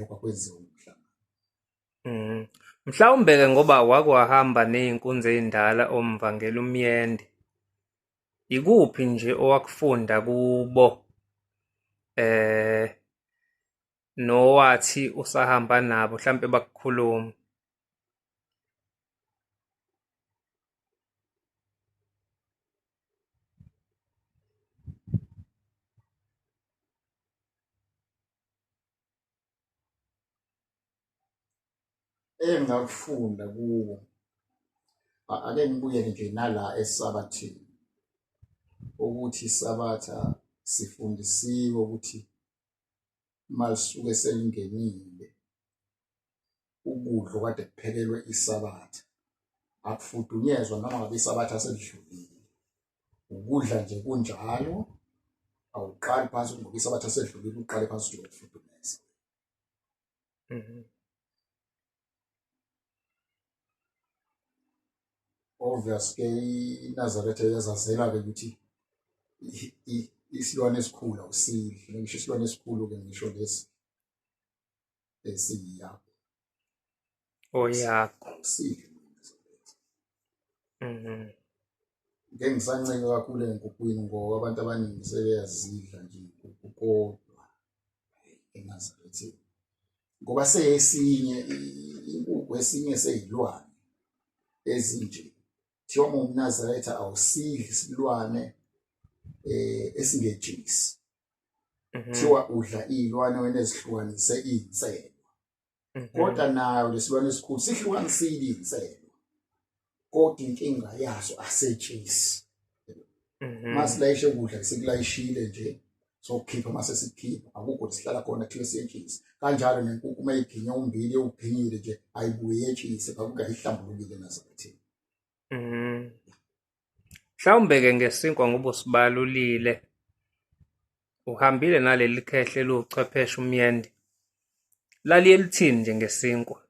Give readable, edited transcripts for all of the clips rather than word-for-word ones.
Lokho akwenziwa umhlangano. Mhlawumbe-ke ngoba wake wahamba ney'nkunzi ey'ndala oMvangeli uMyende, ikuphi nje owakufunda kubo nowathi usahamba nabo mhlampe bakukhuluma? Engakufunda kuwo, ake ngibuyele nje nala esabathini ukuthi isabatha sifundisiwe ukuthi malisuke selingenile ukudla okade kuphekelwe isabatha akufudunyezwa noma ngabe isabatha selidlulile. Ukudla nje kunjalo, awuqali phansi ngoba isabatha sedlulile uqale phansi uthi uyokufudumeza. Obvious ke iNazaretha iyazazela-ke ukuthi isilwane esikhulu awusidli, ngisho isilwane esikhulu-ke ngisho lesi esiyakho. Oyakho. Awusidli. Ngeke ngisancike kakhulu ey'nkukhwini ngoba abantu abaningi sebeyazidla nje iy'nkukhu kodwa eNazaretheni ngoba seyesinye inkukhu esinye seyilwane ezinje kuthiwa uma umNazaretha awusidli isilwane esingetshisi kuthiwa udla iy'lwane wena ezihlukanise iy'nselo. Kodwa nayo lesilwane esikhulu sihlukanisile iy'nselo kodwa inkinga yaso asetshisi. Masilayishe ukudla sikulayishile nje sokukhipha mase sikukhipha akukho sihlala khona kuthiwe siyetshisa. Kanjalo nenkukhu uma iginye umbili ewuginyile nje ayibuye yetshise ngakuyihlambulukile eNazaretheni. Mhlawumbe-ke ngesinkwa ngoba usibalulile, uhambile naleli khehle eliwuchwepheshe uMyende, laliye lithini nje ngesinkwa?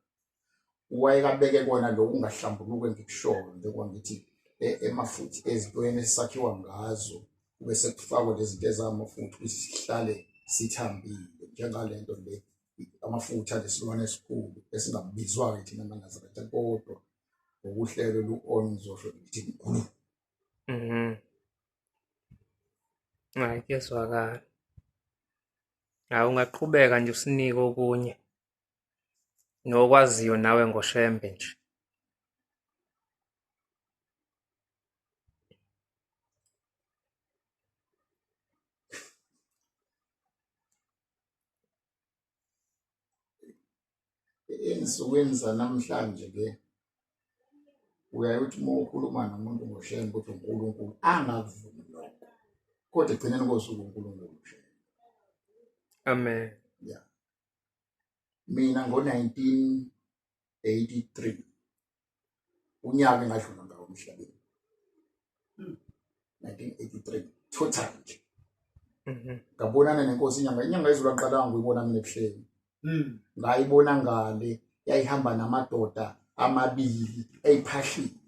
Wayekabeke kona lokhu kungahlambuluki engikushoyo njengoba ngithi emafuthi ezintweni esakhiwa ngazo kube sekufakwa lezi zinto ezamafutha ukuthi sihlale sithambile njengale nto le amafutha lesilwane esikhulu esingabizwa-ke thina amaNazaretha kodwa ngokuhlelo lu-on ngizosho ngithi mkhulu. Hayi kuyezwakala. Hayi ungaqhubeka nje usinike okunye nokwaziyo nawe ngoShembe nje. Ey'nsukwini zanamhlanje ke uyaye uthi uma ukhuluma nomuntu ngoShembe uthi uNkulunkulu angakuvumi lokho, kodwa ekugcineni kosuku uNkulunkulu uShembe. Amen. Yeah. Mina ngo-1983 unyaka engadlula ngawo emhlabeni 1983 total nje. Ngabonana nenkosi inyanga, inyanga izulu aqalanga ngiyibona mina ebuhleni. Ngayibona ngale yayihamba namadoda amabili eyiphahlile.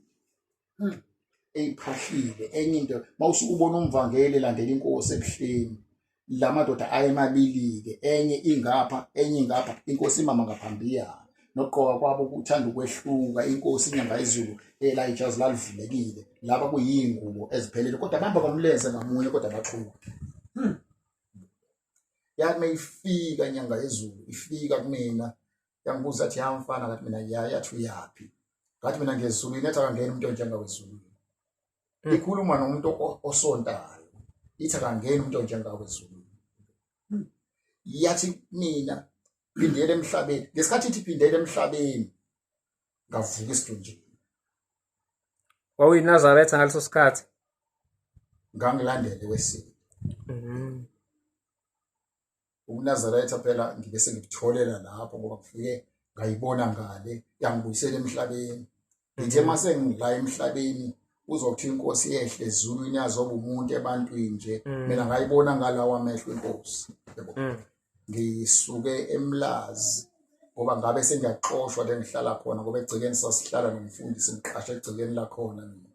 Eyiphahlile enye into mawusuke ubona umvangeli elandela inkosi ebuhleni la madoda ayemabili-ke enye ingapha enye ingapha inkosi imama ngaphambiyana nokugqoka kwabo kuthanda ukwehluka inkosi inyanga izulu ela ijazi lalivulekile laba kuyingubo eziphelele kodwa bamba ngomlenze ngamunye kodwa baxhuka. Yathi mayifika inyanga yezulu ifika kumina yangibuza athi ya mfana ngathi mina ya yathi uyaphi ngathi mina ngezulwini yathi akangeni umuntu onjengawe ezulwini. Ikhuluma nomuntu osontayo ithi akangeni umuntu onjengawe ezulwini. Yathi mina phindela emhlabeni ngesikhathi ithi phindela emhlabeni ngavuka isidunjini. WawuyiNazaretha ngaleso sikhathi? Ngangilandele wesini. UbuNazaretha phela ngibe sengibutholela lapho ngoba ngifike ngayibona ngale yangibuyisela emhlabeni. Ngithe uma sengila emhlabeni uzothi inkosi yehle ezulwini yazoba umuntu ebantwini nje mina ngayibona ngalawa amehlo inkosi. Yabo. Ngisuke eMlazi ngoba ngabe sengiyaxoshwa le ngihlala khona ngoba egcekeni sasihlala nomfundisi ngiqashe egcekeni lakhona mina.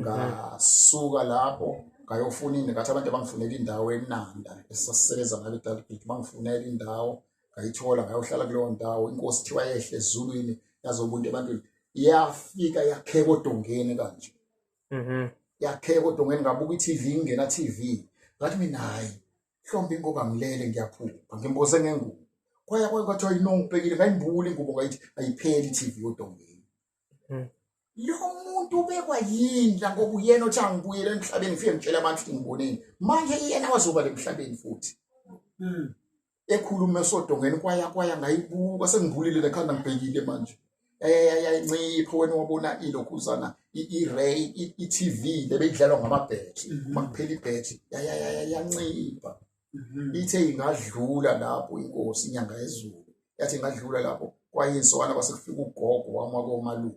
Ngasuka lapho ngayofuna ini ngathi abantu abangifunela indawo eNanda esasisebenza ngayo eDalbridge bangifunela indawo. Ngayithola, ngayohlala kuleyo ndawo. Inkosi kuthiwa yehle ezulwini yazobuntu ebantwini, yafika yakheka odongeni kanje. Yakheka odongeni, ngabuka i-TV, ingena TV, ngathi mina hayi, mhlawumbe ingoba ngilele ngiyaphupha, ngimboze ngengubo. Kwaya kwaya kwathiwa yino, ngibhekile ngayimbula ingubo, ngayithi ayipheli i-TV odongeni. Lo muntu ubekwa yini la, ngoba uyena othi angibuyele emhlabeni, ngifike ngitshele abantu ukuthi ngiboneni. Manje yena wazoba lemhlabeni futhi. Ekhuluma esodongeni, kwaya kwaya ngayibuka, sengibulile lekhanda, ngibhekile manje yayincipha. Wena wabona ilokhuzana i-ray, i-TV lebeyidlalwa ngamabhetri, uma kuphela ibhetri yancipha. Ithe ingadlula lapho inkosi inyanga yezulu, yathi ingadlula lapho kwayinswana, kwase kufika ugogo wami wakomalume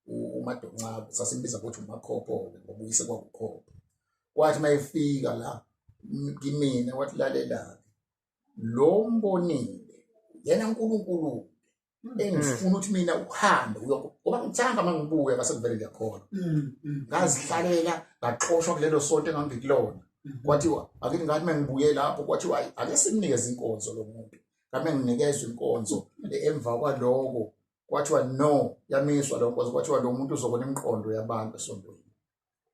uMadoncabo, sasimbiza ngokuthi uMakhopho-ke ngoba uyise kwakukhopho. Kwathi uma efika la kimina wathi, lalela-ke, lo mbonile yena uNkulunkulu engifuna ukuthi mina uhambe ngoba ngithanga uma ngibuya ngase ngivele ngiyakholwa. Ngazihlalela, ngaxoshwa kulelo sonto engangikulona. Kwathiwa ake ngathi uma ngibuye lapho, kwathiwa ake simnikeze inkonzo lo muntu. Ngame nginikezwe inkonzo, emva kwaloko kwathiwa no, yamiswa lo nkonzo. Kwathiwa lo muntu uzobona imiqondo yabantu esontweni.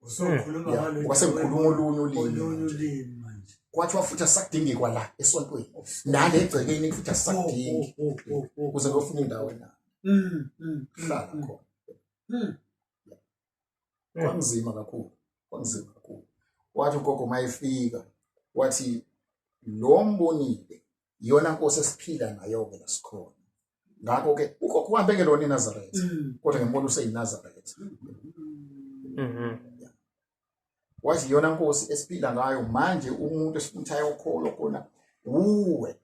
Usukhuluma ngalo ngoba sengikhuluma olunye ulimi olunye ulimi manje. Kwathiwa futhi asakudingi kwala esontweni, nale egcekeni futhi asakudingi, ukuze ngiyofuna indawo enayo hlala khona. Kwanzima kakhulu, kwanzima kakhulu. Wathi ugogo mayefika wathi, lo mbonile iyona nkosi esiphila nayo-ke la sikhona. Ngakho-ke ugogo uhambe ngelona iNazaretha, kodwa ngembona useyiNazaretha. Wathi iyona nkosi esiphila ngayo manje, umuntu esifuna ukuthi ayokholwa khona uwe,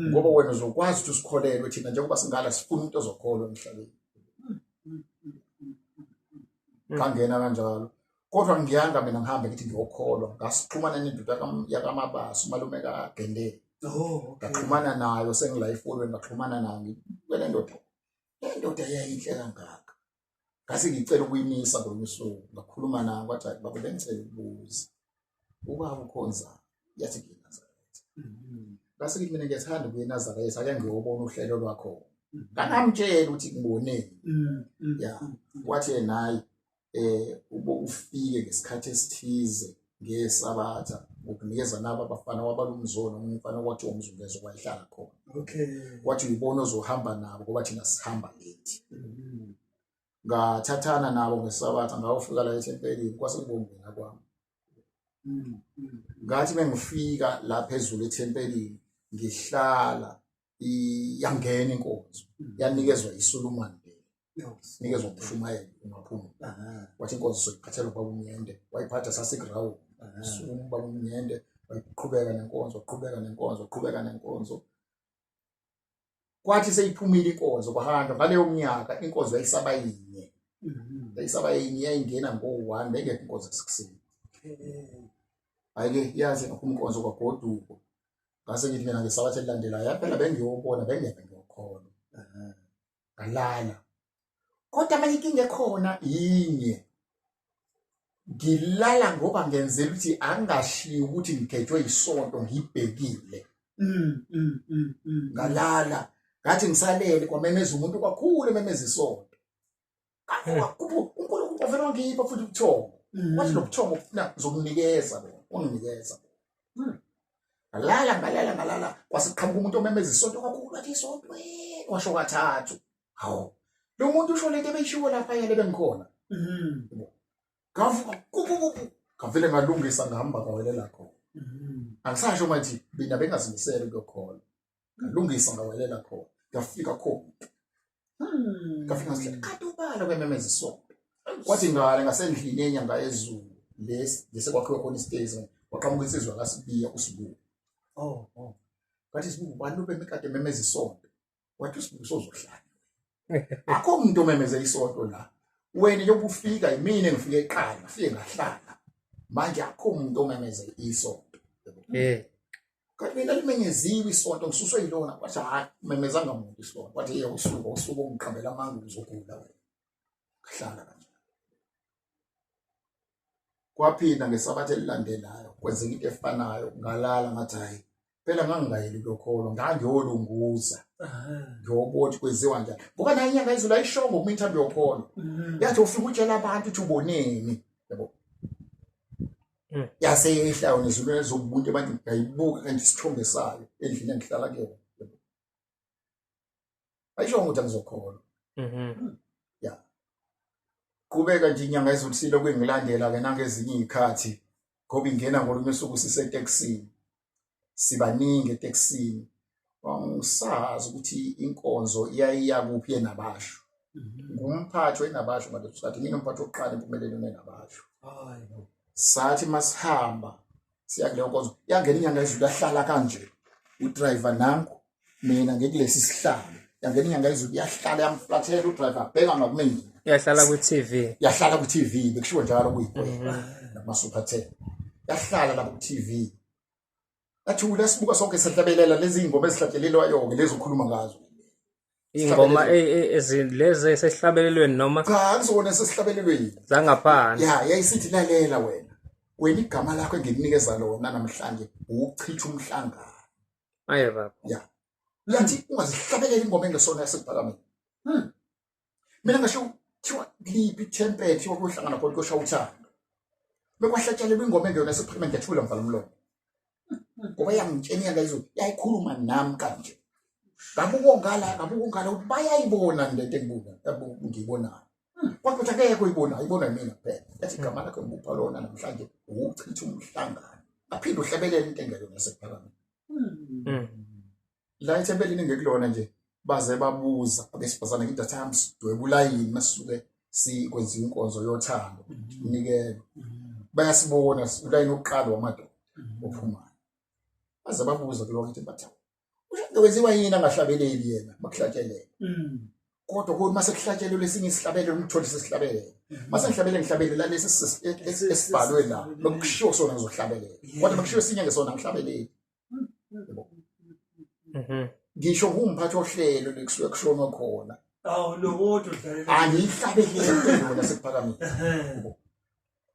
ngoba wena uzokwazi ukuthi usikholelwe thina njengoba singala, sifuna umuntu ozokholwa emhlabeni. Ngangena kanjalo, kodwa ngiyanga mina ngihambe ngithi ngiyokholwa, ngasixhumana nendoda yakaMabasa, umalume kaGendeni. Oh, okay. Ngaxhumana nayo sengila efolweni, ngaxhumana nayo ngibukele ndoda, le ndoda yayinhle kangaka, ngase ngicela ukuyimisa ngolunye usuku. Ngakhuluma nayo, kwathi hayi baba, bengicela ukubuza, ubaba ukhonza? Yathi ngiyiNazaretha. Ngase ngithi mina ngiyathanda ukuya eNazaretha, ake ngiyobona uhlelo lwakho. Ngangamtshela ukuthi ngiboneni. Ya, wathi yena hayi, ube ufike ngesikhathi esithize ngesabatha, ukunikeza nabo abafana, wabala umzona omunye umfana kwathiwa umzungezo wayehlala khona. Wathi uyibona ozohamba nabo ngoba thina sihamba late. Ngathathana nabo ngesabatha, ngawufika la ethempelini, kwase kubongena kwami. Ngathi mengifika la phezulu ethempelini ngihlala, yangena inkonzo, yanikezwa iSulumane le, nikezwa umshumayeli uMaphumulo. Wathi inkonzo soyiphathela ubaba uMnyende, wayiphatha, sasikurawuni. Sukuma ubaba uMnyende, wayiqhubeka nenkonzo, qhubeka nenkonzo, qhubeka nenkonzo. Kwathi seyiphumile inkonzo, kwahanjwa. Ngaleyo minyaka inkonzo yayisaba yinye, yayisaba yinye, yayingena ngo-1, bengekho inkonzo yasekuseni. Hhayi-ke, yaze ngaphuma inkonzo, kwagoduka. Ngase ngithi mina ngesabatha elilandelayo yaphela bengiyobona, bengeke ngiyokholwa. Ngalala, kodwa manje inkinga ekhona yinye, ngilala ngoba ngenzela ukuthi angashiyi ukuthi ngigejwe isonto ngibhekile. Ngalala, ngathi ngisalele kwamemeza umuntu kakhulu, ememeza isonto. UNkulunkulu wavele wangipha futhi ubuthongo. Wathi lo buthongo ufuna ngizokunikeza bona, wanginikeza. Ngalala, ngalala, ngalala, kwase kuqhamuka umuntu omemeza isonto kakhulu, wathi isontweni, washo kathathu. Hawu, lo muntu usho lento ebeyishiwo lapha yele bengikhona. Ngavuka kuku, ngavele ngalungisa, ngahamba ngawelela khona. Angisasho manje mina bengazimisele ukuyokholwa, ngalungisa ngawelela khona, ngafika khona. Ngafika ngasihlala kade ubala kwememeza isonto. Kwathi ngale ngasendlini yenyanga yezulu lesi lesekwakhiwe khona isitezi, waqhamuka insizwa kaSibiya, uSibuku. Oh. Ngathi, Sibuku, bani lo bemekade memeza isonto? Wathi uSibuku, sozohlala, akho umuntu omemeze isonto la, wena njengoba ufika yimina engifike eqala, ngafike ngahlala, manje akho umuntu omemeze isonto. Kanti mina limenyeziwe isonto, ngisuswe yilona. Wathi hayi, memezanga muntu isonto. Wathi ye, usuku usuku ungiqambela amanga, uzogula wena. Ngahlala kanjalo. Kwaphinda ngesabatha elilandelayo kwenzeka into efanayo, ngalala, ngathi hayi. Phela ngangingayeli kuyokholwa, ngangiyolunguza ngiyobona ukuthi kwenziwa njani, ngoba nayo inyanga yezulu ayishongo kuma inthambo yokholo. Yathi ufike utshela abantu ukuthi uboneni, yabo. Yase yehla yona ezulwini ezobuntu abantu, ngayibuka kanti isithombe sayo endlini engihlala kuyona. Ayishongo ukuthi angizokholwa. Ya, qhubeka nje inyanga yezulu silokhu ingilandela-ke nangezinye iy'khathi, ngoba ingena ngolunye usuku sisetekisini, sibaningi etekisini, wangisazi ukuthi inkonzo iyayiya kuphi yenabasho. Ngumphathi wenabasho ngaleso sikhathi, nginomphathi wokuqala empumelelweni enabasho. Sathi masihamba siya kuleyo nkonzo, yangena inyanga yezulu yahlala kanje, udriver nangu, mina ngikulesi sihlalo, yangena inyanga yezulu yahlala yamflathela udriver, abheka ngakumina. Yahlala kwi-TV. Yahlala kwi-TV, bekushiwo njalo kuyikwela nakuma-Super 10. Yahlala lapho ku-TV, yathula, sibuka sonke sihlabelela lezi ngoma ezihlatshelelwayo-ke lezi ukhuluma ngazo. Iy'ngoma lezi esehlabelelweni noma? Cha, akuzona esesihlabelelweni. Zangaphansi. Ya, yayisithi lalela wena, wena igama lakho engikunikeza lona namhlanje ukuchitha umhlangano. Aye baba. Ya, yathi ungazihlabelela ingoma engesona yasekuphakameni. Mina ngasho kuthiwa liphi ithempeli, kuthiwa kuyohlangana khona kuyoshaya uthando, bekwahlatshelelwa ingoma engeyona yasekuphakameni, ngiyathula ngivala umlomo, ngoba yangitshela inyanga yezulu yayikhuluma nami kanje, ngabuka ngala, ngabuka ngala ukuthi bayayibona lento engibuka ngiyibonayo, kodwa ukuthi akekho oyibonayo, ibona yimina kuphela. Yathi igama lakho ngikupha lona namhlanje ukuchitha umhlangano, aphinde uhlebelele into engeyona yasekuphakameni. La ethempelini engekulona nje baze babuza abesifazane ngithi athi sidweba ulayini masisuke sikwenziwa inkonzo yothando, umnikelo, bayasibona ulayini wokuqala wamadoda ophumayo, baze babuza kulo ukuthi bathi ushade wenziwa yini angahlabeleli yena bakuhlatshelele, kodwa kuthi mase kuhlatshelelwe esinye isihlabelelo umthole sesihlabelele, mase ngihlabele ngihlabelela lesi esibhalwe la, bekushiwo sona ngizohlabelela, kodwa bekushiwo esinye ngesona ngihlabeleli. Ngisho ngumphathi ohlelo lekusuke kushonwe khona. Awu lo kodwa udlalela. Angiyihlabeleli yona sekuphakamile.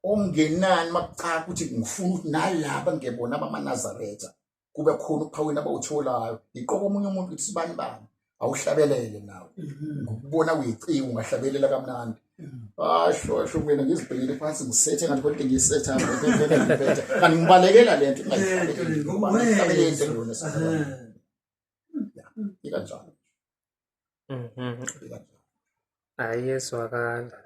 Ongenani makucaca ukuthi ngifuna ukuthi nalaba ngebona abamaNazaretha kube khona ukuphawina abawutholayo, iqoka omunye umuntu ukuthi sibani bani awuhlabelele nawe, ngokubona uyiciko ungahlabelela kamnandi. Asho asho mina ngizibhekile phansi ngisethe ngathi kodwa ngiyisetha ngiphethe kanti ngibalekela lento ngingayihlabeleli ngoba ngihlabelele into engiyona sekuphakamile. Ya, ikanjalo. Ikanjalo. Ayezwakala.